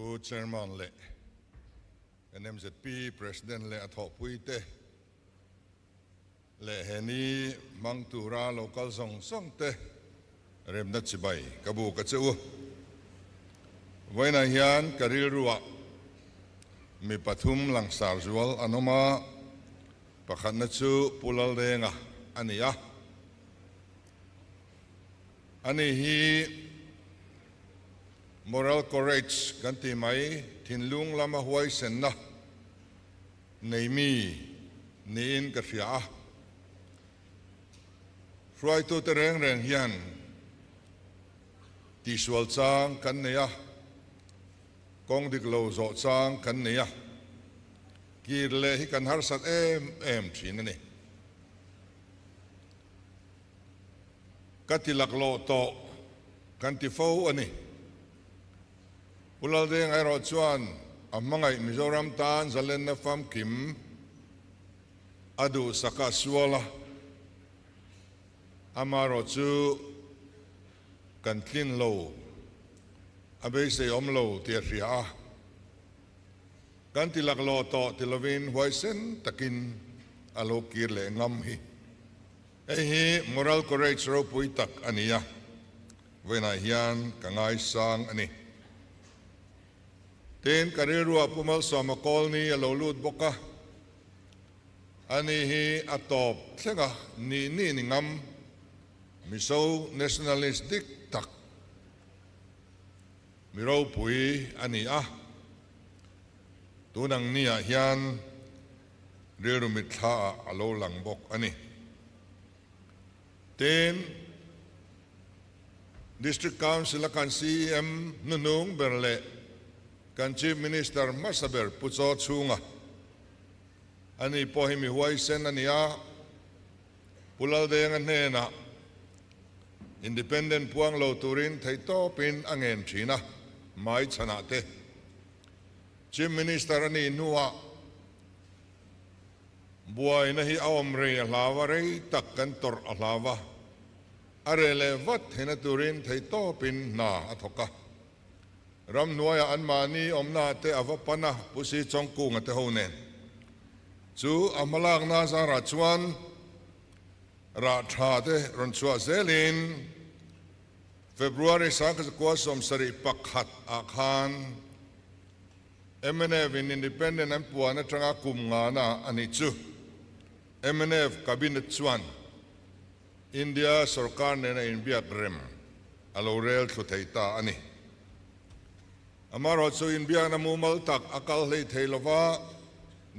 Pu Chairman leh NMZP President leh a thawhpuite leh he ni hmang tura lo kal zawng zawng te remna chibai ka buk a che u. Vawiinah hian ka rilruah mi pathum langsar zual an awm a, pakhatna chu Pu Laldenga a ni a. Ani hi moral courage kan ti mai, thinlung lama huaisenna nei mi niin ka hria a. Hruaitute reng reng hian tihsual chang kan nei a, kawng dik lo zawh chang kan nei a, kir leh hi kan harsat em em thin a ni. Ka ti laklawh tawh kan ti fo a ni. Pu Laldeng erawh chuan a hmangaih Mizoram tan zalenna famkim a duhsak a sual a, amaherawh chu kan tlin lo, a beisei awm lo tih a hria a. Kan ti laklawh tawh ti lovin huaisen takin a lo kir leh ngam hi. Hei hi moral courage ropui tak a ni a, vawiinah hian ka ngaisang a ni. Tin, ka rilruah Pu Malsawma Kawlni a lo lut bawk a, ani hi a tawp thleng a, nih nih ni ngam, Mizo nationalist dik tak, mi ropui a ni a, tun ang niah hian rilru mitthlaah a lo lang bawk a ni. Tin, District Council a kan CEM hnuhnung ber leh kan Chief Minister hmasa ber Pu Chaw Chhunga, ani pawh hi mi huaisen a ni a, Pu Laldenga hnenah Independent puang lo turin theihtawpin a ngen thin a, mai chhanah te Chief Minister a nih hnuah buaina hi a awm rei a hlau a, rei tak kan tawrh a hlau a, a reh leh vat theihna turin theihtawpin hna a thawk a. Ramhnuaiah anmahni awmna te a va pan a, Pu Si Chawngkunga te ho nen. Chu a hmalakna zarah chuan rah tha te rawn chhuah zelin February 1971 ah khan mnf in Independent an puan atanga kum ngana a nih chu. Mnf Cabinet chuan India sorkar nena inbiak rem a lo rel thlu thei ta a ni. Amaherawhchu chu inbiakna mumal tak a kal hlei thei lova,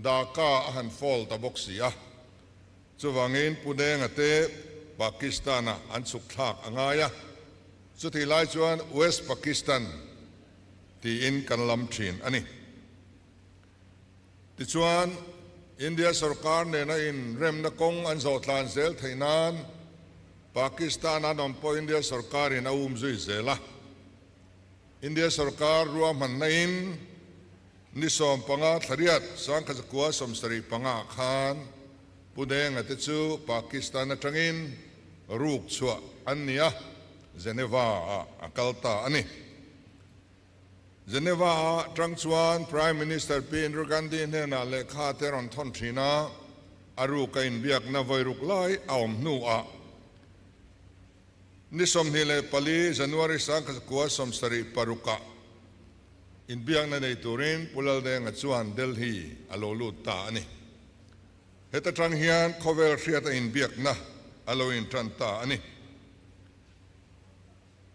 Dhaka a han fall ta bawk si a. Chuvangin Pu Denga te Pakistan-ah an chhuk thlak a ngai a, chutih lai chuan West Pakistan tiin kan lam thin a ni. Tichuan, India sorkar nena inremna kawng an zawh tlan zel theih nan Pakistan an awm pawh India sorkarin a um zui zel a. India sorkar ruahmanna in ni 15 thlariat 1975 ah khan Pu Denga te chu Pakistan atangin ruk chhuah an ni a, Geneva ah a kal ta a ni. Geneva ah tang chuan Prime Minister Pi Indira Gandhi hnenah lehkha te rawn thawn thin a, a ruk a inbiakna vawiruk lai a awm hnuah Ni 24 January 1976 ah inbiakna nei turin Pu Laldenga chuan Delhi a lo lut ta a ni. Heta tang hian khawvel hriat a inbiakna a lo intan ta a ni.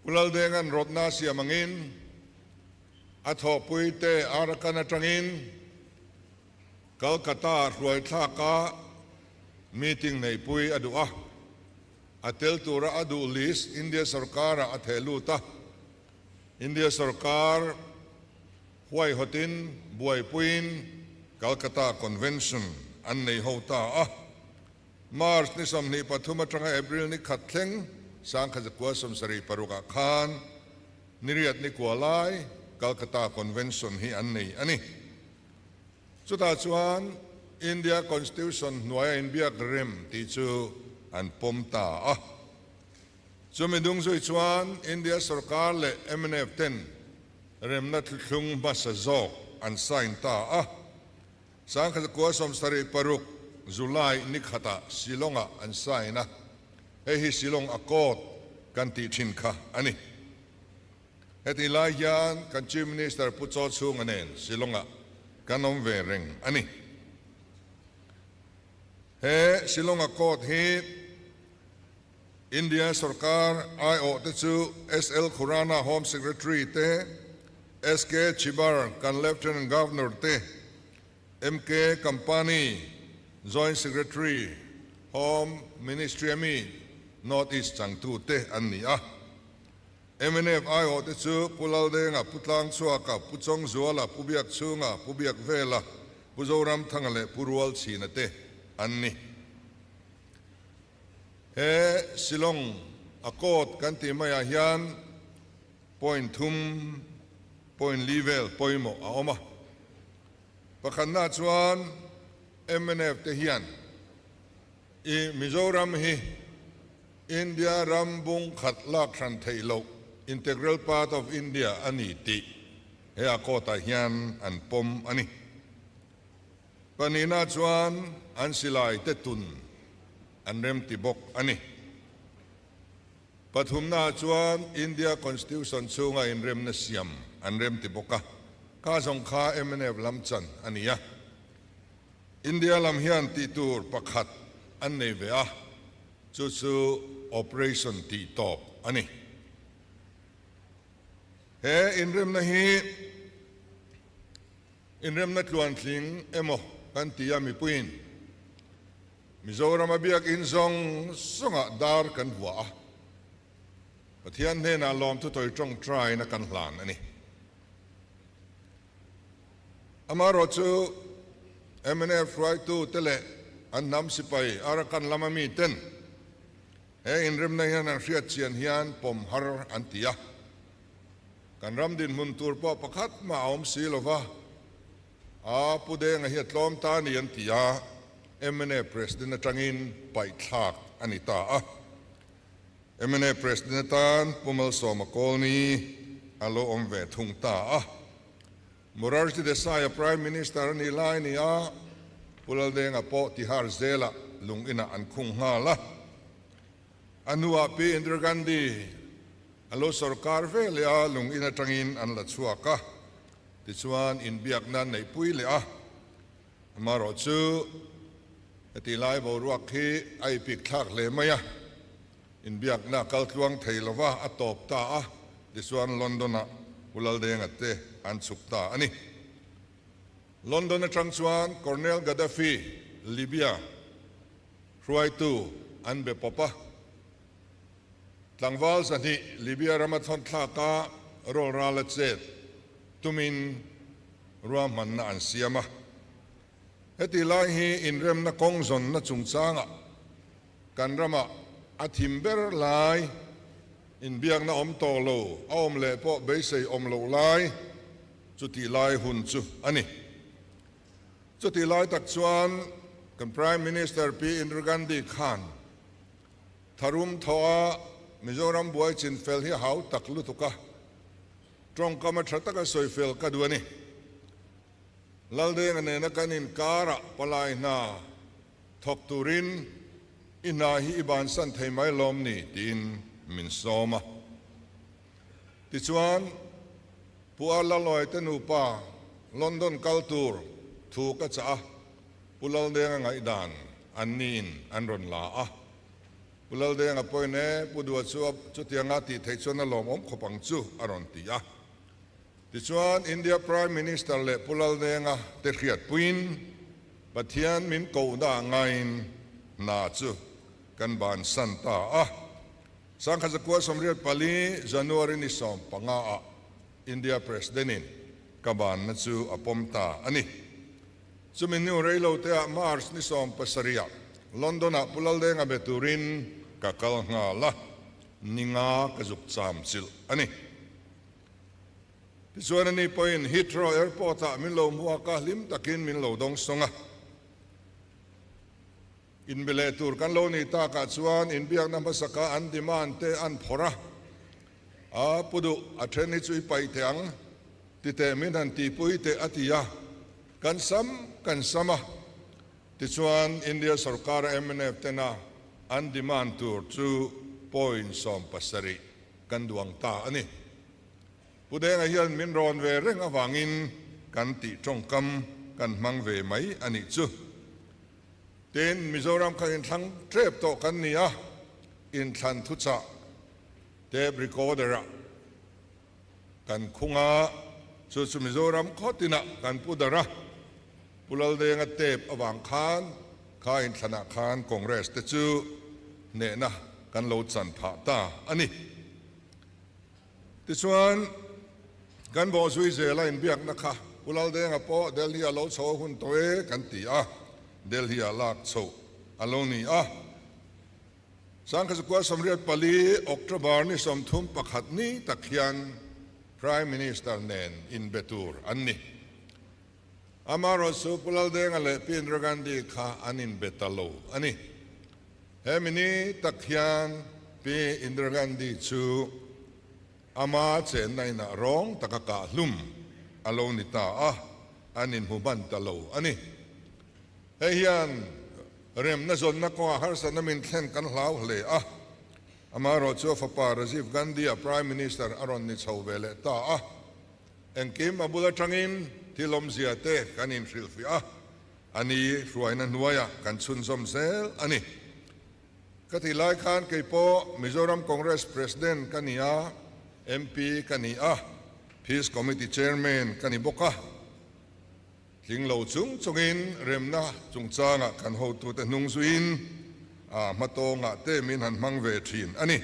Pu Laldenga'n rawtna siam angin a thawhpuite Arakan atangin Calcutta hruaithlaka meeting neihpui a duh a. A tel tura a duh list India sorkar-ah a theh lut a, India sorkar huaihawtin buaipuiin Calcutta Convention an nei ho ta a. March ni 23 atanga April ni khat thleng 1976 ah khan niriat ni kua lai Calcutta Convention hi an nei a ni. Chutah chuan India Constitution hnuaia inbiak rem tih chu an pawm ta a. Chumi dung zui chuan India sorkar leh mnf ten remna thluthlung hmasa zawk an sign ta a. 1976 July ni khatah Shillong-ah an sign a, hei hi Shillong Accord kan tih thin kha a ni. Hetih lai hian kan Chief Minister Pu Chaw Chhunga nen Shillong-ah kan awm ve reng a ni. He Shillong Accord hi India sorkar aiawh te chu SL Khurana Home Secretary te, SK Chhibar kan Lieutenant Governor te, MK Kampani Joint Secretary Home Ministry ami North East changtu te an ni a. Mnf aiawh te chu Pu Laldenga, Pu Tlangchhuaka, Pu Chawngzuala, Pu Biakchhunga, Pu Biakvela, Pu Zoramthanga leh Pu Rualchhina te an ni. He Shillong Accord kan tih maiah hian point thum, point li vel pawimawh a awm a. Pakhatna chuan mnf te hian i Mizoram hi India ram bung khat lak hran theih loh, integral part of India, a ni tih he Accord ah hian an pawm a ni. Pahnihna chuan an silai te tun an remti bawk a ni. Pathumna chuan India Constitution chhunga inremna siam an remti bawk a, kha zawng kha mnf lam chan a ni a. India lam hian tih tur pakhat an nei ve a, chu chu Operation tih tawp a ni. He inremna hi Inremna tluantling emaw kan ti a mipuiin Mizorama biakinn zawng zawngah dar kan vuah a, Pathian hnenah lawmthu tawi tawngtaina kan hlan a ni. Amaherawh chu mnf hruaitu te leh an hnam sipai Arakan lama miten he inremna hian an hriat chian hian pawm har an ti a. Kan ram dinhmun tur pawh pakhat mah a awm si lo va, a Pu Denga hi a tlawm ta a ni an ti a, mna President atangin paihthlak a ni ta a. Mna President atan Pu Malsawma Kawlni a lo awm ve thung ta a. Morarji Desai a Prime Minister a nih lai ni a, Pu Laldenga pawh Tihar zelah lung inah an khung nghal a. A hnuah Pi Indira Gandhi a lo sorkar ve leh a, lung in atangin an la chhuak a, tichuan inbiakna an neihpui leh a. Amaherawh chu heti lai boruak hi a ipik thlak hle mai a, inbiakna a kal tluang thei lo va, a tawp ta a, tichuan London-ah Pu Laldenga te an chhuk ta a ni. London atang chuan Colonel Gaddafi, Libya, Hruaitu an be pawp a, tlangval 200 Libya rama thawnthlaka rawlrala chet tumin ruahmanna an siam a. Heti lai hi inremna kawng zawnna chungchangah kan ramah a thim ber lai, inbiakna awm tawh lo, a awm leh pawh beisei awm loh lai, chutih lai hun chu a ni. Chutih lai tak chuan kan Prime Minister Pi Indira Gandhi khan tharum thawh a Mizoram buai chin fel hi a hau tak lutuk a, tawngkam a tha taka sawi fel ka duh a ni. Laldenga nena kan inkarah palai hna thawk turin i hna hi i bansan thei mai lawm ni tiin min sawm a. Tichuan, Pu A Laloy te nupa London kal tur thu ka chah a, Pu Laldenga ngaihdan an niin an rawn la a. Pu Laldenga pawhin e, Pu Dua chu chutianga tih theih chuan a lawmawm khawp ang chu a rawn ti a. Tichuan India Prime Minister leh Pu Laldenga te hriatpuiin Pathian min kohna ngaiin hna chu kan bansan ta a. 1984 January ni 15 ah India President in ka banna chu a pawm ta a ni. Chumi hnu reilo te ah March ni 17 ah London ah Pu Laldenga be turin ka kal nghal a, ni nga ka zuk cham chilh a ni. Tichuan ani pawhin Heathrow Airport ah min lo hmuak a, hlim takin min lo dawng sawng a. Inbe leh tur kan lo nih takah chuan inbiakna hmasaka an demand te an phawrh a, a pu duh a then hi chu i paih teh ang. Ti teh min han tihpui teh a ti a, kan sam kan sam a. Tichuan India sorkara mnf tena an demand tur chu point 70 kan duang ta a ni. Pu Denga hian min rawn ve reng avangin kan tih tawngkam kan hmang ve mai a nih chu. Tin, Mizoram kha inthlang tep tawh kan ni a, inthlan thuchah tape recorder-ah kan khung a, chu chu Mizoram khaw tinah kan pu dar a, Pu Laldenga tape avang khan kha inthlanah khan Congress te chu hnehna kan lo chan phah ta a ni. Tichuan, kan bawhzui zela inbiakna kha Pu Laldenga pawh Delhi a lo chho a hun tawh e kan ti a, Delhi ah lak chhoh a lo ni a. 1984 October ni 31 ni tak hian Prime Minister nen inbe tur an ni. Amaherawhchu Pu Laldenga leh Pi Indira Gandhi kha an inbe ta lo a ni. Hemi ni tak hian Pi Indira Gandhi chu ama chenna inah rawng taka kah hlum a lo ni ta a, an inhmu hman ta lo a ni. Hei hian remna zawnna kawngah harsatna min thlen kan hlau hle a. Amaherawhchu a fapa Rajiv Gandhi-a Prime Minister a rawn ni chho ve leh ta a. Engkim a bul atangin thil awmzia te kan inhrilhfiah a, a ni hruaina hnuaiah kan chhunzawm zel a ni. Ka tih lai khan kei pawh Mizoram Congress President ka ni a, MP ka ni a, Peace Committee Chairman ka ni bawk a. Tling lo chung chungin remna chungchangah kan hotute hnung zuiin a hmatawngah te min han hmang ve thin a ni.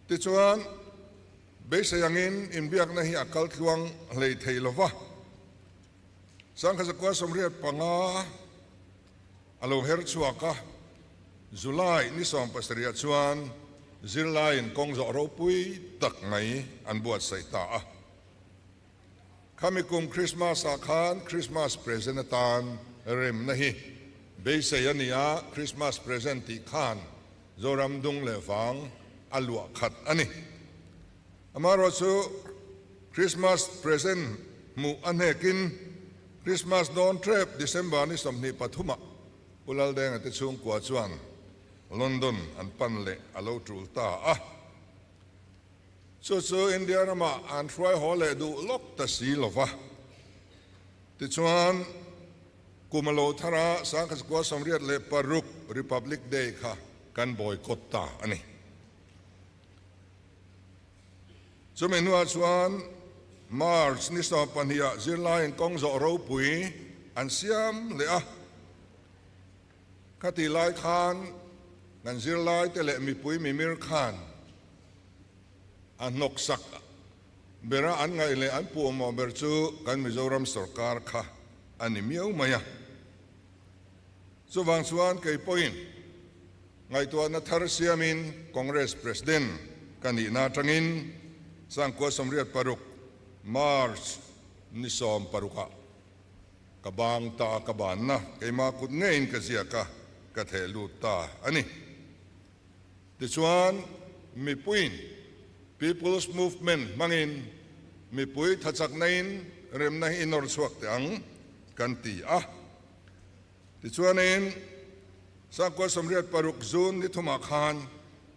Tichuan, beisei angin inbiakna hi a kal tluang hlei thei lo va. 1985 a lo her chhuak a, July ni 70 chuan zirlaiin kawng zawh ropui tak mai an buatsaih ta a. Khami kum Krismas-ah khan Krismas present atan remna hi beisei a ni a, Krismas present tih khan Zoram dung leh vang a luah khat a ni. Amaherawhchu Krismas present hmuh a hnekin Krismas dawn tep December ni 23 ah Pu Laldenga te chhungkua chuan London an pan leh a lo tul ta a. Chu chu India ramah an hruai haw leh duh lawk ta si lo va. Tichuan, kum a lo thar a, 1986 Republic Day kha kan boycott ta a ni. Chumi hnuah chuan March ni 12 ah zirlaiin kawng zawh ropui an siam leh a. Khatih lai khan kan zirlaite leh mipui mimir khan a hnawksak bera an ngaih leh an puhmawh ber chu kan Mizoram sorkar kha a ni miau mai a. Chuvang chuan kei pawhin ngaihtuahna thar siamin Congress President ka nihna atangin 1986 March ni 16 ah Ka bang ta ka banna keimah kut ngeiin ka ziak a, ka theh lut ta a ni. Tichuan, mipuiin People's Movement hmangin mipui thachaknain remna hi i nawr chhuak teh ang kan ti a. Tichuanin, 1986 June ni thumah khan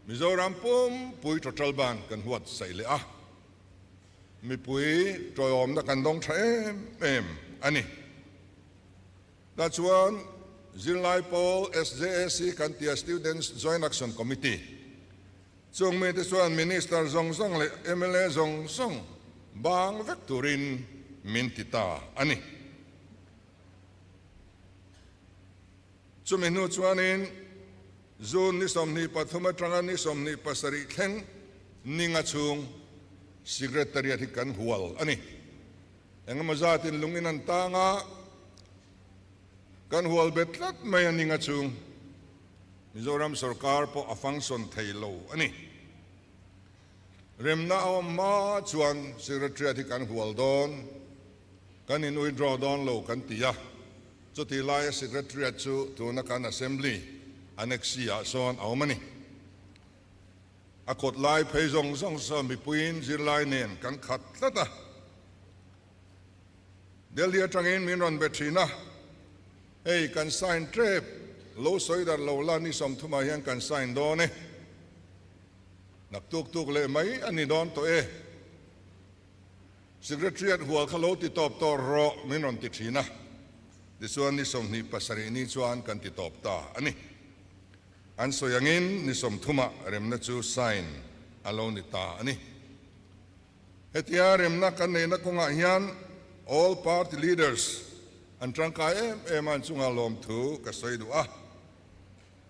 Mizoram pumpui total ban kan huat saih leh a. Mipui tawiawmna kan dawng tha em em a ni. Tah chuan zirlai pawl SJAC kan tia Students Joint Action Committee chung mite chuan Minister zawng zawng leh mla zawng zawng bang vek turin min ti ta a ni. Chumi hnu chuanin June ni 23 atanga ni 27 thleng ninga chhung Secretariat hi kan hual a ni. Engemaw zatin lungin an tang a, kan hual bet tlat mai a ninga chhung. Mizoram sorkar pawh a function thei lo a ni. Remna a awm hma chuan Secretariat hi kan hual dawn, kan in withdraw dawn lo kan ti a. Chutih laia Secretariat chu tuna kan Assembly Annexe ah sawn a awm a ni. A kawt lai phei zawng zawng sawn mipuiin zirlai nen kan khat tlat a. Delhi atangin min rawn be thin a, hei kan sign tep lo sawi darh lo la ni sawmthumah hian kan sign dawn e. Naktuk tuk leh mai a ni dawn tawh e. Secretariat hual kha lo ti tawp tawh rawh min rawn ti thin a, tichuan ni 27 ni chuan kan ti tawp ta a ni. An sawi angin ni sawmthumah remna chu sign a lo ni ta a ni. Hetia remna kan neihna kawngah hian all party leaders an tangkai em em a, an chungah lawmthu ka sawi duh a.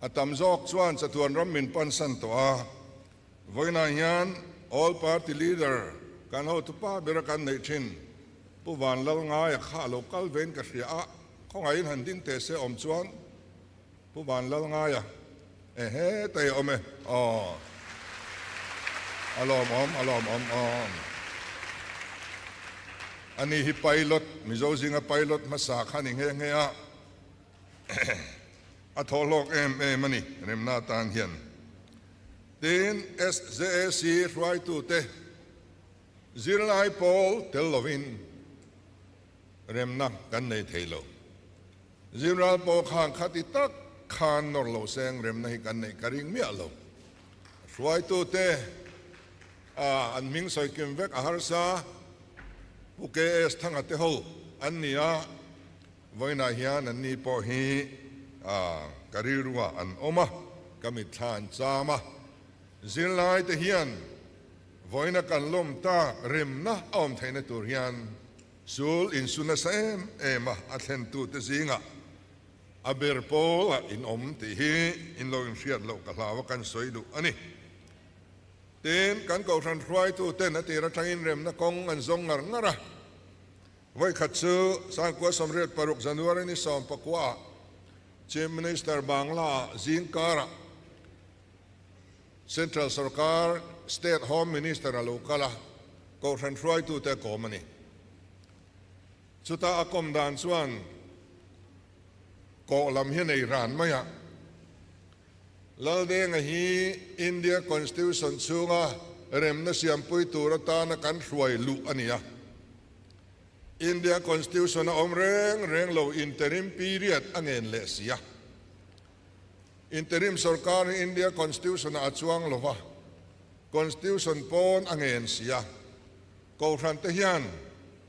A tam zawk chuan chatuan ram min pansan tawh a, vawiinah hian all party leader kan hotupa bera kan neih thin Pu Vanlalngaia kha a lo kal vein ka hria a, khawngaihin han ding teh se awm chuan Pu Vanlalngaia ehe tei a awm e aw a lawmawm a lawmawm aw. Ani hi pilot Mizo zinga pilot hmasa kha a ni nghe nghe a. A thaw hlawk em em a ni remna atan hian. Tin, SJAC hruaitute zirlai pawl tel lovin remna kan nei thei lo. Zirlai pawl khan khati tak khan nawr lo seng remna hi kan neih ka ring miah lo. Hruaitute an hming sawi kim vek a harsa, Pu KS Thanga te ho an ni a. Vawiinah hian anni pawh hi ka rilruah an awm a, ka mitthla an cham a. Zirlaite hian vawiina kan lawm tak remna a awm theihna tur hian sul insu nasa em em a, a thlentute zingah a ber pawlah in awm tih hi in lo inhriat loh ka hlau a, kan sawi duh a ni. Tin, kan kohhran hruaituten a tir atangin remna kawng an zawng ngar ngar a. Vawikhat chu Sangkua 86 January ni 19 ah Chief Minister Bangla ah zingkarah Central Sorkar State Home Minister a lo kal a, Kohhran hruaitute a kawm a ni. Chuta a kawm dan chuan kawh lam hi a nei ran mai a. Laldenga hi India Constitution chhunga remna siampui tur atana kan hruai luh a ni a. India Constitution a awm reng reng lo interim period a ngen leh si a. Interim sorkar hi India Constitution ah a chuang lo va, Constitution pawn a ngen si a. Kohhran te hian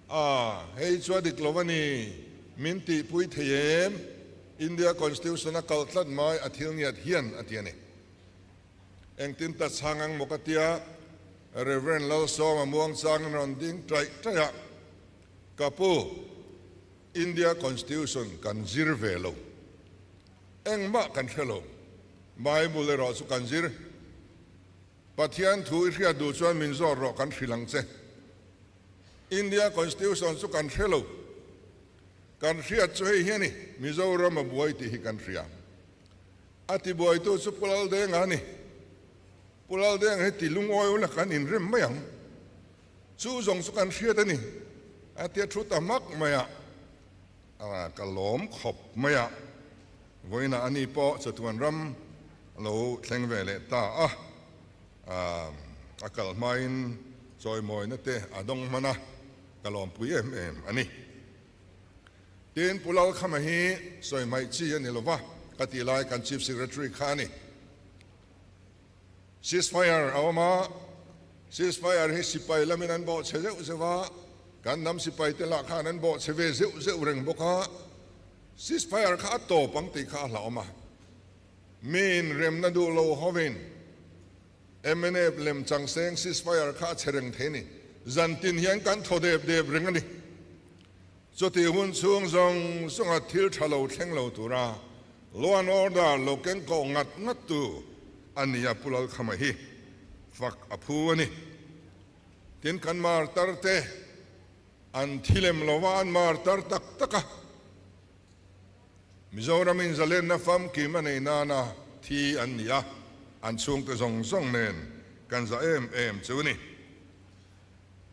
A, hei chu a dik lo a ni, min tihpui thei em? India Constitution a kalh tlat mai a thil ngiat hian a ti a ni. Engtin ta chhang ang maw ka tia, Rev. Lalsawma muangchangin rawn ding taih taih a, Ka pu, India Constitution kan zir ve lo. Engmah kan hre lo. Bible erawh chu kan zir. Pathian thu i hriat duh chuan min zawt rawh kan hrilh ang che. India Constitution chu kan hre lo. Kan hriat chu hei hi a ni, Mizoram a buai tih hi kan hria. A tibuaitu chu Pu Laldenga a ni. Pu Laldenga hi ti lungawi ula kan inrem mai ang. Chu zawng chu kan hriat a ni. A tia thu ta hmak mai a, ka lawm khawp mai a. Vawiinah ani pawh chatuan ram a lo thleng ve leh ta a. A kal hmain chawimawina te a dawng hman a, ka lawmpui em em a ni. Tin, Pu Lalkhama hi sawi hmaih chi a ni lo va, ka tih lai kan Chief Secretary kha a ni. Ceasefire a awm a, ceasefire hi sipai lamin an bawh chhe zeuh zeuh a, kan hnam sipai te lah khan an bawh chhe ve zeuh zeuh reng bawk a, ceasefire kha a tawp ang tih kha a hlauhawm a. Miin remna duh lo hovin mnf lem changseng ceasefire kha a che reng thei a ni. Zantin hian kan thaw dep dep reng a ni. Chutih hun chhung zawng zawnga thil tha lo thleng lo tura law and order lo keng kawh ngat ngat tu a ni a, Pu Lalkhama hi fak a phu a ni. Tin, kan martar te an thi lem lova an martar tak tak a. Mizoram in zalenna famkim a nei nana thi an ni a, an chhungte zawng zawng nen kan za em em chu ni.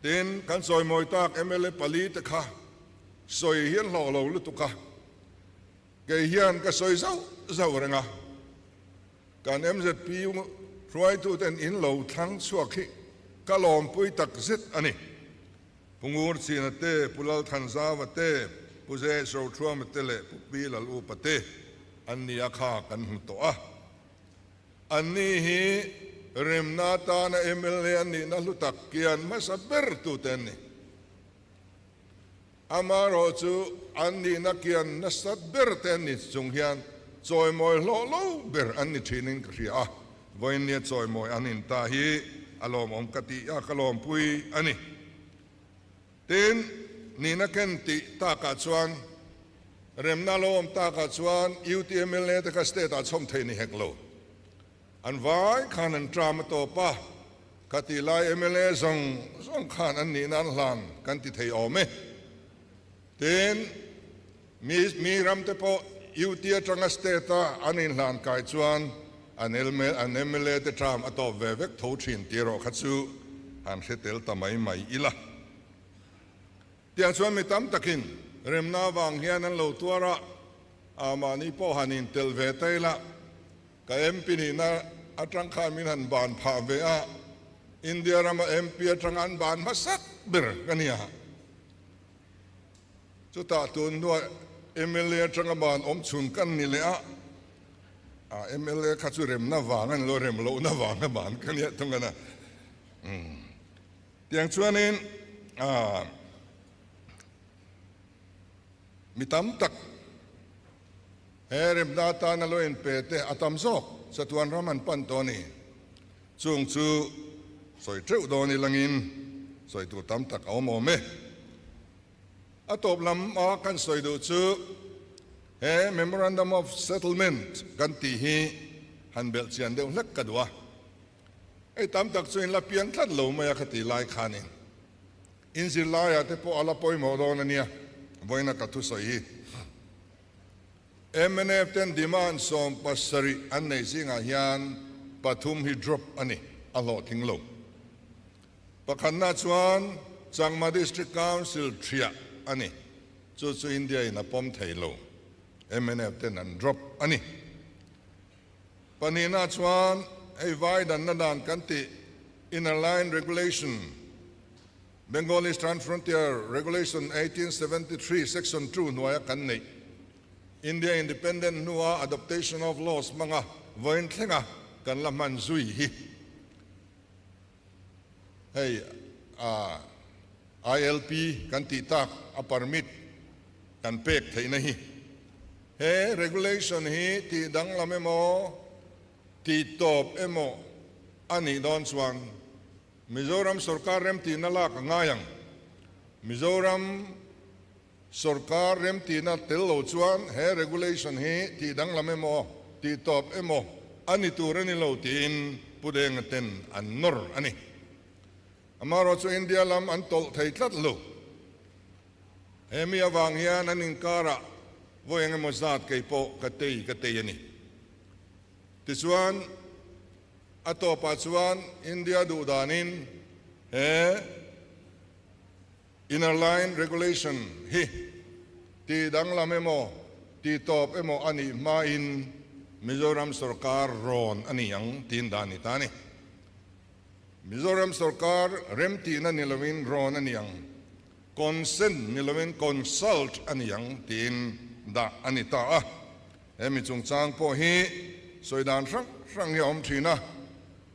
Tin, kan chawimawi tak mla pali te kha sawi hi an hlawh lo lutuk a, kei hian ka sawi zauh zauh reng a, kan mzp hruaituten in lo thlang chhuak hi ka lawmpui tak zet a ni. Pu Ngurchina te, Pu Lalthanzauva te, Pu JH Rothuama te leh Pu Pi Lalupa te an ni a kha kan hmu tawh a. Anni hi remna atana mla an nihna hlu tak kian hmasa ber tute an ni. Amaherawhchu an nihna kian nasat ber te an ni chung hian chawimawi hlawh lo ber an ni thinin ka hria a, vawiinnia chawimawi an in ta hi a lawmawm ka tih a, ka lawmpui a ni. Tin, nihna ken tih takah chuan remna lo awm takah chuan UTMLA te kha state ah chhawm thei ni hek lo. An vai khan an tram a tawp a, khatih lai mla zawng zawng khan an nihna an hlan kan ti thei awm e. Tin, mi mi ram te pawh UT atanga state a an inhlan kai chuan an an mla te tram a tawp ve vek tho thin tih erawh kha chu han hre tel ta mai mai ila. Tiang chuan mi tam takin remna avang hian an lo tuar a, a mahni pawh han intelh ve ta ila, ka MP nihna atang khan min han ban phah ve a, India rama MP atanga an ban hmasak ber ka nia. Chutah tun hnuah mla atanga ban awm chhun kan ni leh a, a mla kha chu remna vang a ni lo, rem lohna vanga ban ka nia thung a na. Tiang chuanin mi tam tak he remna atana lo inpe te a tam zawk chatuan ram an pan tawh a ni. Chung chu sawi teuh dawn ilangin sawi tur tam tak a awm awm e. A tawp lam a kan sawi duh chu he Memorandum of Settlement kan tih hi han belh chian deuh hlek ka duh a. Hei tam tak chu in la piang tlat lo mai a kha ti lai khanin in zirlaiah te pawh a la pawimawh dawn a nia, vawiina ka thusawi hi. Mnf ten demand 70 an nei zingah hian pathum hi drop a ni, a hlawhtling lo. Pakhatna chuan Changma District Council thiah a ni, chu chu India in a pawm thei lo, mnf ten an drop a ni. Pahnihna chuan hei vai danna dan kan tih Inner Line Regulation, Bengal Eastern Frontier Regulation 1873 Section 2 hnuaia kan neih India Independent hnua Adoptation of Laws hmanga vawiin thlenga kan la hman zui hi hei ILP kan tih tak a permit kan pek theihna hi. He regulation hi tih danglam emaw, tih tawp emaw a nih dawn chuan Mizoram sorkar remtihna lak a ngai ang. Mizoram sorkar remtihna tel lo chuan he regulation hi tih danglam emaw, tih tawp emaw a ni tur a ni lo tiin Pu Denga ten an nawr a ni. Amaherawhchu chu India lam an tawlh thei tlat lo. He mi avang hian an inkarah vawi eng emaw zat kei pawh ka tei ka tei a ni. Tichuan, a tawpah chuan India duh danin he Inner Line Regulation hi tih danglam emaw, tih tawp emaw a nih hmain Mizoram sorkar rawn a ni ang tiin dan ni ta a ni. Mizoram sorkar remtihna ni loin rawn a ni ang, consent ni loin consult a ni ang tiin dah a ni ta a. He mi chungchang pawh hi sawi dan hrang hrang hi a awm thin a,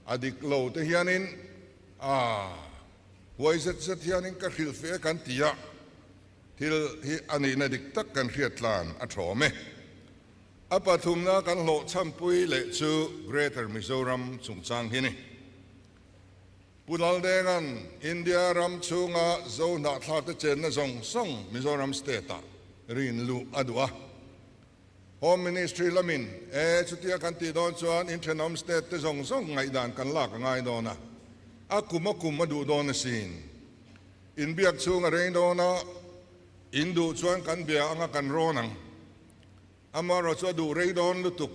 a dik lo te hianin a huai zet zet hianin ka hrilh fe kan ti a, thil hi a nihna dik tak kan hriat tlan a thawm e. A pathumna kan hlawhchhampui leh chu Greater Mizoram chungchang hi ni. Pu Laldenga'n India ram chhunga Zo hnahthlakte chenna zawng zawng Mizoram state-ah rin luh a duh a. Home Ministry lamin e chutia kan tih dawn chuan inthenawm state te zawng zawng ngaihdan kan lak a ngai dawn a, a kum a kum a duh dawn asin. Inbiak chhung a reng dawn a, in duh chuan kan bia anga kan rawn ang. Amaherawh chu a duh rei dawn lutuk.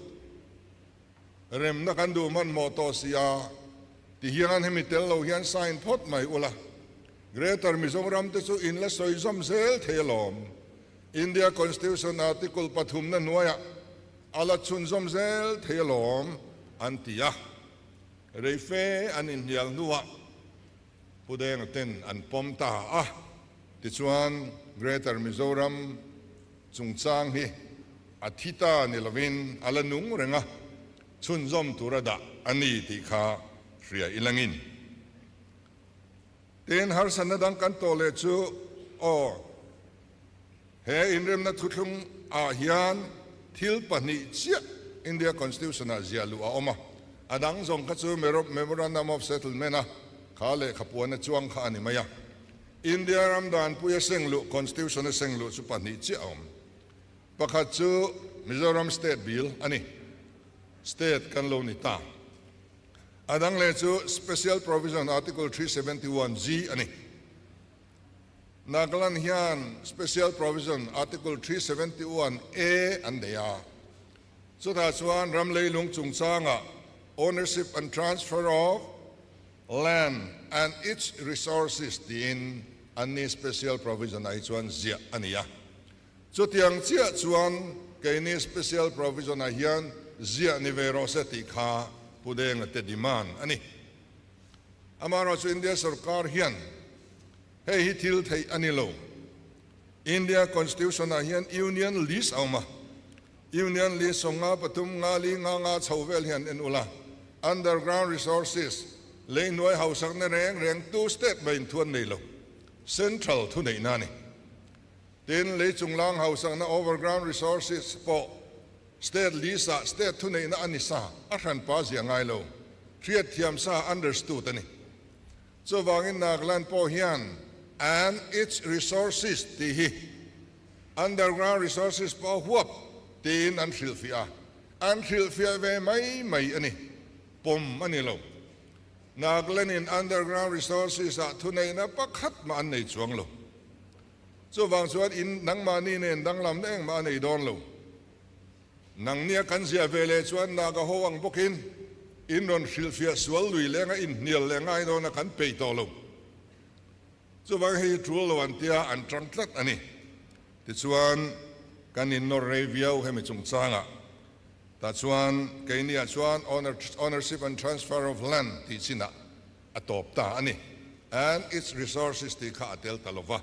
Remna kan duh hmanhmawh tawh si a, ti hian hemi tel lo hian sign phawt mai ula. Greater Mizoram te chu in la sawi zawm zel thei alawm. India Constitution Article pathumna hnuaiah a la chhunzawm zel thei alawm an ti a. Reife an inhnial hnuah Pu Denga ten an pawm ta a. Tichuan Greater Mizoram chungchang hi a thi ta ni lovin a la nung reng a, chhunzawm tura dah a ni tih kha hria ilangin. Tin, harsatna dang kan tawh leh chu aw, he inremna thuthlung ah hian thil pahnih chiah India Constitution ah ziah luh a awm a, a dang zawng kha chu Memorandum of Settlement a kha lehkha puan a chuang kha a ni mai a. India ram danpui a seng luh, Constitution a seng luh chu pahnih chiah a awm. Pakhat chu Mizoram State Bill a ni, State kan lo ni ta. A dang leh chu Special Provision Article 371 G a ni. Nagaland hian Special Provision Article 371 A an nei a. Chutah chuan ram leilung chungchangah Ownership and Transfer of Land and its Resources tiin anni Special Provision ah hi chuan ziah a ni a. Chutiang chiah chuan keini Special Provision ah hian ziah ni ve rawh se tih kha Pu Denga te demand a ni. Amaherawhchu India sorkar hian hei hi thil theih a ni lo. India Constitution ah hian Union List a awm a, Union List sawmnga pathum nga li nga nga chho vel hian en ula, Underground Resources, leihnuai hausakna reng reng tu state maiin thu an nei lo, Central thuneihna a ni. Tin, lei chunglang hausakna Overground Resources pawh State list-ah state thuneihna a ni sa, a hranpa zia ngai lo, hriatthiam sa, understood, a ni. Chuvangin Nagaland pawh hian and its resources tih hi underground resources pawh a huap tiin an hrilhfiah a, an hrilhfiah ve mai mai a ni, pawm a ni lo. Nagaland-in underground resources-ah thuneihna pakhat mah an nei chuang lo. Chuvang chuan in nangmahni nen danglamna engmah a nei dawn lo. Nangnia kan ziah ve leh chuan Naga ho ang bawkin in rawn hrilhfiah sual lui lenga inhnial leh ngai dawna kan peih tawh lo. Chuvang hei hi tul lo an tia an tang tlat a ni. Tichuan kan innawr rei viau hemi chungchangah tah chuan keiniah chuan Ownership and Transfer of Land tih chinah a tawp ta a ni. And its resources tih kha a tel ta lova.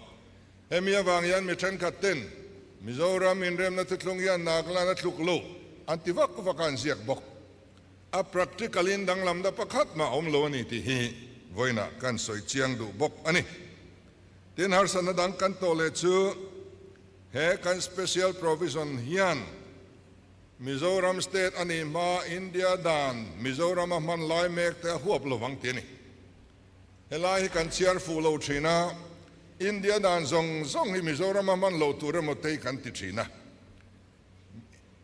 Hemi avang hian mi thenkhat ten Mizoram inremna thuthlung hian Nagaland a tluk lo an ti vak vak a an ziak bawk. A practical in danglamna pakhat mah a awm lo a ni tih hi vawiinah kan sawi chiang duh bawk a ni. Tin harsatna dang kan tawh leh chu he kan special provision hian Mizoram state a nih hma India dan Mizoram a hman lai mek te a huap lovang tih a ni. Helai hi kan chhiar fuh lo thin a, India dan zawng zawng hi Mizoram a hman loh tur emaw te hi kan ti thin a.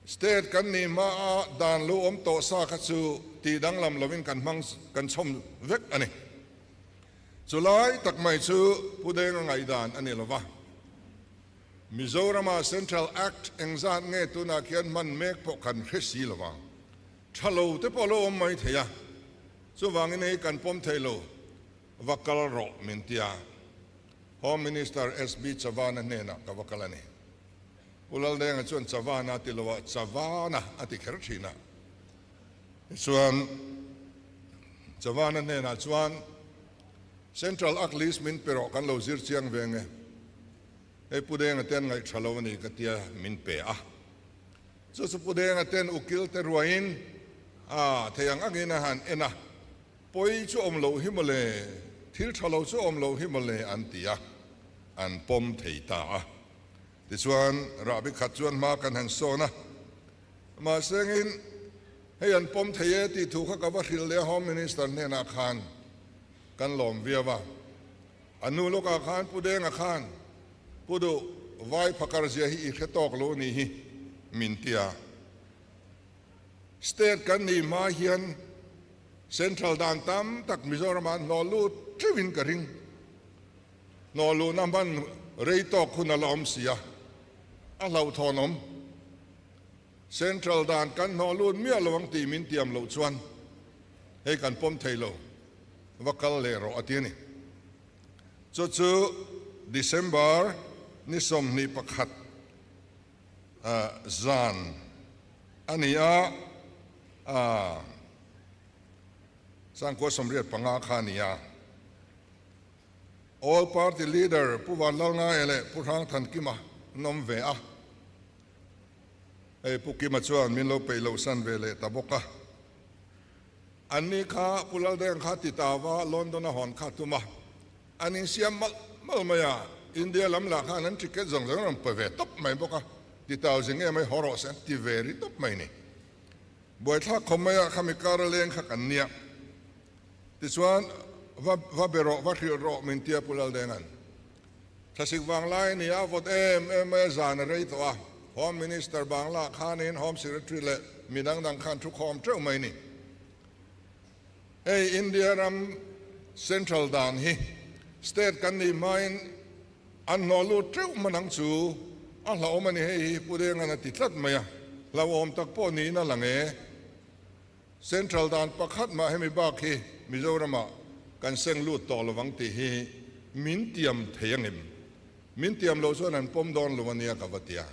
State kan nih hma a dan lo awm tawh sa kha chu tih danglam lovin kan hmang kan chhawm vek a ni. Chulai tak mai chu Pu Denga ngaihdan a ni lova. Mizorama Central Act engzat nge tunah khian hman mek pawh kan hre si lova, tha lo te pawh a lo awm mai thei a. Chuvangin hei kan pawm thei lo, va kal rawh min ti a, Home Minister SB Chavana hnenah ka va kal a ni. Pu Laldenga chuan Chavana a ti lo a, Chavana a ti kher thin a. Tichuan Chavana hnenah chuan Central Act list min pe rawh kan lo zir chiang ve nge, hei Pu Denga te an ngaih tha lo a ni ka tia min pe a. Chu chu Pu Denga ten ukil te ruaiin a thei ang angin a han en a, pawi chu awm loh hi mawle, thil tha lo chu awm loh hi mawle an ti a, an pawm thei ta a. Tichuan rahbi khat chuan hma kan han sawn a, mahse ngin hei an pawm thei e tih thu kha ka va hrilh leh a Home Minister hnenah khan kan lawm viau a. A nu lawkah khan Pu Denga khan Pu Duh, vai phakar zia hi i hre tawk lo nih hi min ti a. State kan nih hma hian Central dan tam tak Mizoramah an hlawh lut teuhin ka ring. Hlawh luhna hman rei tawk hun a la awm si a, a hlauhthawn awm. Central dan kan hlawh lut miah lo ang tih min tiam loh chuan hei kan pawm thei lo, va kal leh rawh a ti a ni. Chu chu December ni 21 zan a ni a, 1985 kha a ni a. All Party Leader Pu Vanlalngaia leh Pu Hrangthankima an awm ve a. Hei Pu Kima chuan min lo peih loh san ve leh ta bawk a. Anni kha Pu Laldeng kha ti ta va London a hawn kha tum a, an insiam malh malh mai a, India lam lah khan an ticket zawng zawng rawn pe ve tawp mai bawk a, ti tau zing em mai haw rawh se an ti ve ri tawp mai ni. Buaithlak khawm mai ah khami kar a leng kha kan nia. Tichuan va va be rawh, va hrilh rawh min tia Pu Laldenga'n. Thlasik vang lai a ni a, vawt em em mai a zan a rei tawh a, Home Minister Bangla khanin Home Secretary leh mi dang dang khan thu khawm teuh mai ni. Hei India ram Central dan hi State kan nih hmain an hnawh lut teuh hman ang chu a hlauhawm a ni hei hi Pu Denga'n a ti tlat mai a, hlauhawm tak pawh niin a lang e. Central dan pakhat mah hemi bak hi Mizoramah kan seng lut tawh lovang tih hi min tiam thei angem? Min tiam loh chuan an pawm dawn lo ania ka va ti a,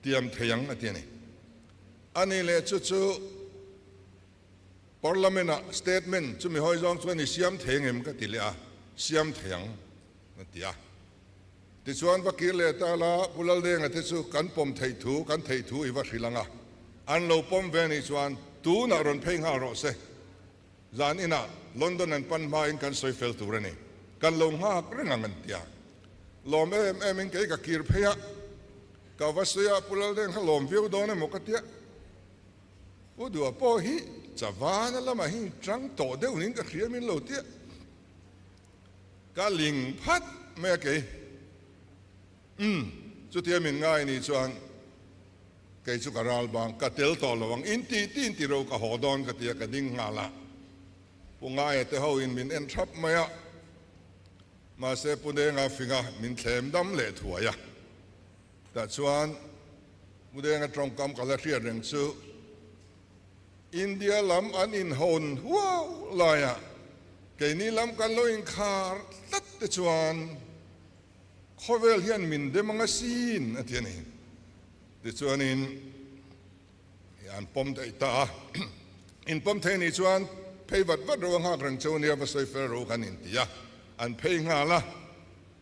tiam thei ang a ti a ni. Ani leh chu chu Parliament-ah statement chumi hawi zawng chuan i siam thei angem ka ti leh a, siam thei ang a ti a. Tichuan va kir leh ta la, Pu Laldenga te chu kan pawm theih thu, kan theih thu i va hrilh ang a, an lo pawm ve anih chuan tunah rawn phei nghal rawh se. Zan inah London an pan hmain kan sawi fel tur a ni. Kan lo nghak reng ang an ti a. Lawm em em in kei ka kir phei a, ka va sawi a, Pu Laldeng kha lawm viau dawn emaw ka tia. Pu Dua pawh hi Chavana lamah hi tang tawh deuh niin ka hria min lo tia. Ka ling phat mai a kei. Umm, chutia min ngai ni chuan kei chu ka ral bang, ka tel tawh lo ang, in tih tih in ti ro ka haw dawn ka ti a, ka ding nghal a. Pu Ngaia te ho in min en thap mai a, mahse Pu Denga finga min thlem dam leh thuai a. Tah chuan Pu Denga tawngkam ka la hriat reng chu, India lam an inhawn huau laiah keini lam kan lo inkhar tlat te chuan khawvel hian min dem ang asin a ti a ni. Tichuanin an pawm daih ta a, in pawm thei nih chuan phei vat vat ro a nghak reng cheu nia va sawi fel ro kan inti a, an phei nghal a.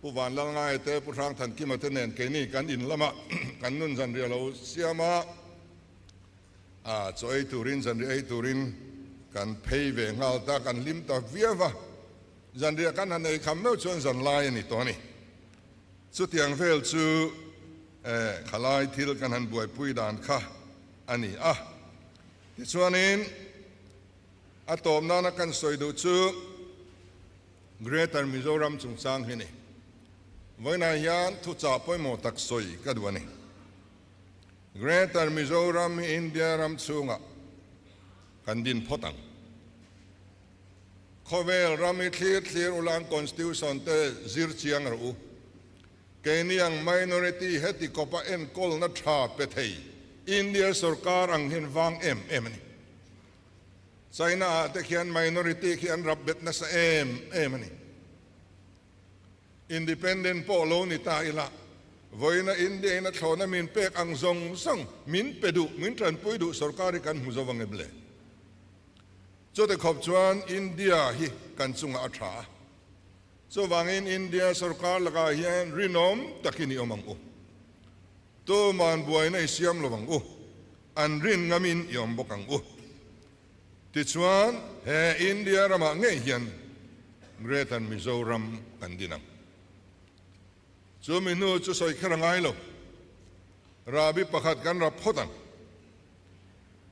Pu Vanlalngaia te, Pu Hrangthankima te nen keini kan in lamah kan nun zanriah lo siam a. A chaw ei turin, zanriah ei turin kan phei ve nghal ta, kan hlim ta viau va. Zanriah kan han ei kham meuh chuan zan lai a ni tawh a ni. Chutiang vel chu khalai thil kan han buaipui dan kha a ni a. Tichuanin a tawp nana kan sawi duh chu Greater Mizoram chungchang hi a ni. Vawiinah hian thuchah pawimawh tak sawi ka duh a ni. Greater Mizoram hi India ram chhungah kan din phawt ang. Khawvel ram hi thlir thlir ulan Constitution te zir chiang rawh u. Keini ang minority heti kawpa enkawlna tha pe thei India sorkar ang hian vang em em a ni. China ah te khian minority khi an rap bet nasa em em a ni. Independent pawh lo ni ta ila, vawiina India in a thlawhna min pek ang zawng zawng min pe duh, min tanpui duh sorkar hi kan hmu zo vang em le? Chute khawp chuan India hi kan chungah a tha a, chuvangin India sorkar lakah hian rinawm takin i awm ang u. Tuman buaina i siam lo ang u, an rin ngamin i awm bawk ang u. Tichuan, he India ramah ngei hian Greater Mizoram kan din ang. Chumi hnu chu sawi kher a ngai lo. Rahbi pakhat kan rap phawt ang.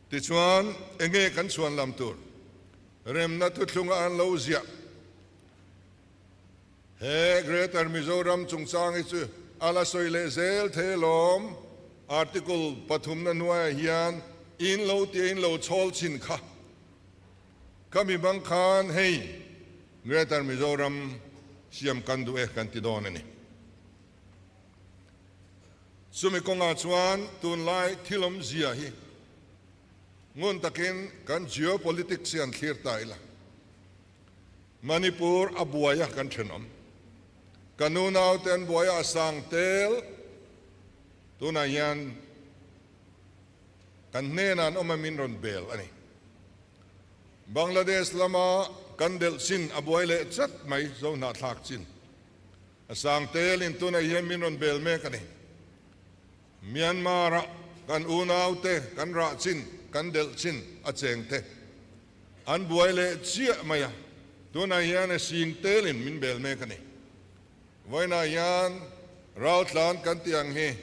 Tichuan, enge kan chhuan lam tur? Remna thuthlunga an lo ziah. He Greater Mizoram chungchang hi chu a la sawi leh zel thei alawm. Article pathumna hnuaiah hian in lo tia in lo chhawl chhin kha. Ka mi bang khan hei Greater Mizoram siam kan duh e kan ti dawn a ni. Chumi kawngah chuan tunlai thil awmzia hi ngun takin kan geopolitics hi an thlir ta ila. Manipur a buai a kan thenawm. Ka nunau te an buai a a sang tel. Tunah hian kan hnenah an awm a min rawn bel a ni. Bangladesh lama kan delh chin a buai leh chat mai zo hnahthlak chin. A sang telin tunah hian min rawn bel mek a ni. Myanmar-a kan unaute kan rah chin, kan delh chin a cheng te an buai leh chiah mai a, tunah hian a sing telin min bel mek a ni. Vawiinah hian raltlan kan tih ang hi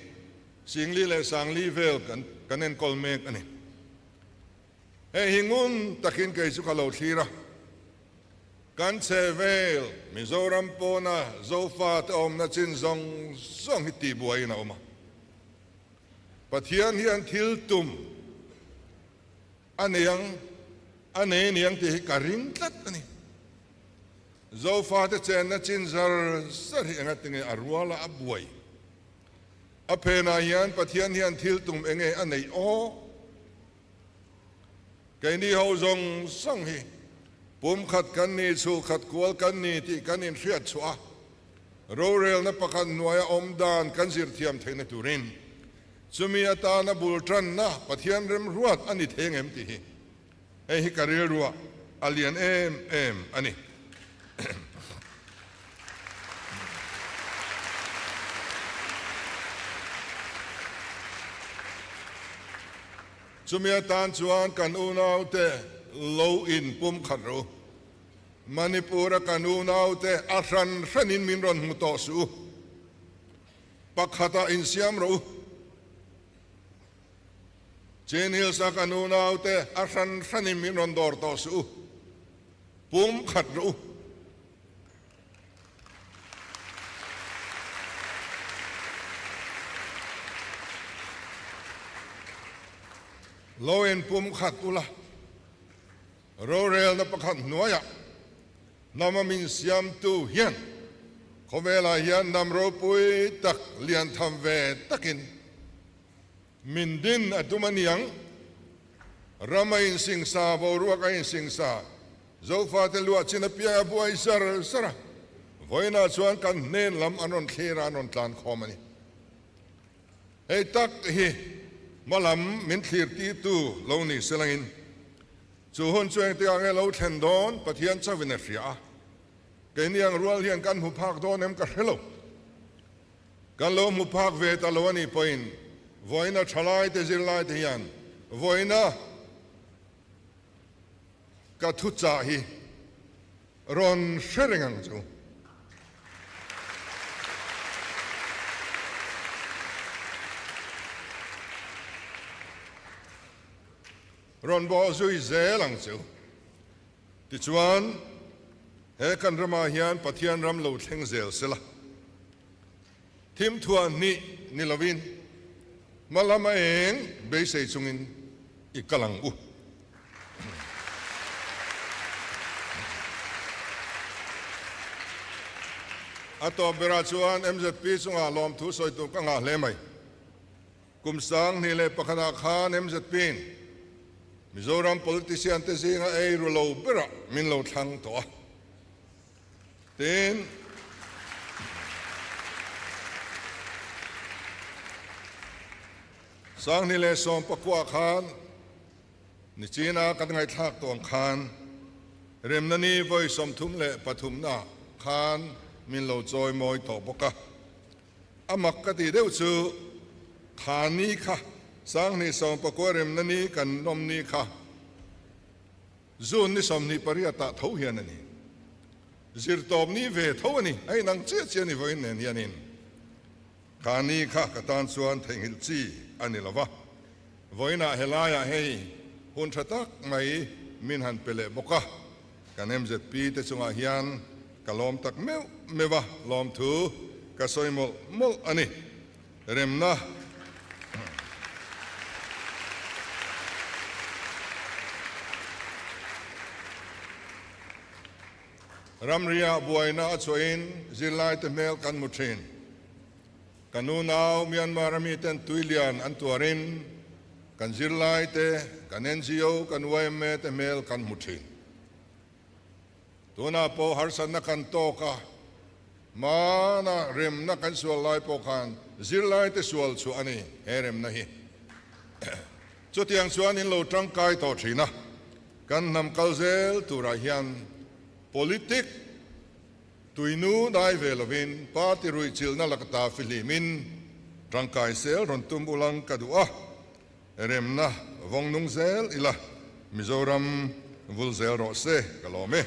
Singli leh Sangli vel kan kan enkawl mek a ni. Hei hi ngun takin kei chu ka lo thlir a. Kan chhe vel Mizoram pawna Zofa te awmna chin zawng zawng hi tihbuaiin a awm a. Pathian hian thil tum a nei ang, a nei niang tih hi ka ring tlat a ni. Zofa te chenna chin zar zar hi engatinge a ruala a buai. A phenah hian Pathian hian thil tum enge a neih aw? Keini ho zawng zawng hi pumkhat kan ni, chhulkhat kual kan ni tih kan inhriat chhuah a, rorelna pakhat hnuaia awm dan kan zir thiam theihna turin chumi atana bul tanna Pathian remruat a ni thei ngem tih hi hei hi ka rilruah a lian em em a ni. Chumi atan chuan kan unaute lo in pumkhat rawh u. Manipur-a kan unaute a hran hranin min rawn hmu tawh suh u. Pakhatah insiam rawh u. Chin Hills-a kan unaute a hran hranin min rawn dawr tawh suh u. Pumkhat rawh u. Lo in pumkhat ula, rorelna pakhat hnuaiah hnama min siamtu hian khawvelah hian hnam ropui tak lian tham ve takin Min din a tum a niang. Ram a insingsa, boruak a insingsa, Zofate luah chin apiang a buai zar zar a, vawiinah chuan kan hnen lam an rawn thlir a, an rawn tlan khawm a ni. Hei tak hi hma lam min thlir tirtu lo ni selangin chu hun chu engtikah nge lo thlen dawn Pathian chauhin a hria a, keini ang rual hian kan hmu phak dawn em ka hre lo. Kan lo hmu phak ve ta lo a nih pawhin vawiina thalaite zirlaite hian vawiina ka thuchah hi rawn hre reng ang chu. Rawn bawh zui zel ang chu. Tichuan, he kan ramah hian Pathian ram lo thleng zel sela. Thim thuah hnih ni lovin hma lama eng beisei chungin i kal ang u. A tawp berah chuan MZP chungah lawmthu sawi tur ka nghah hle mai. Kum 2001 ah khan MZP-in Mizoram politician te zinga ei ru lo berah min lo thlang tawh a. Tin, 2019 khan Nichina kan ngaihthlak tawh ang khan remna ni vawi 33 na khan min lo chawi mawi tawh bawk a. A mak ka tih deuh chu kha ni kha 2019 remna ni kan nawm ni kha June ni 28 ah tho hian a ni. Zirtawp ni ve tho a ni. A inang chiah chiah a ni vawiin nen hianin kha ni kha ka tan chuan theihnghilh chi a ni lo va. Vawiinah helaiah hei hun tha tak mai min han pe leh bawk a. Kan MZP te chungah hian ka lawm tak meuh meuh a, lawmthu ka sawi mawlh mawlh a ni. Remna. Ramriah buaina a chhuahin zirlaite hmel kan hmu thin. Ka nunau Myanmar a miten tuilian an tuarin kan zirlaite, kan NGO, kan yma te hmel kan hmu thin. Tunah pawh harsatna kan tawk a, hmana remna kan sual lai pawh khan zirlaite sual chhuah a ni he remna hi. Chutiang chuan in lo tangkai tawh thin a, kan hnam kal zel turah hian politic. Tuinu dai ve lovin party ruihchilhna lakata fihlimin tangkai sel rawn tum ulang ka duh a, remna vawng nung zel ila, Mizoram vul zel rawh se, ka lawm e.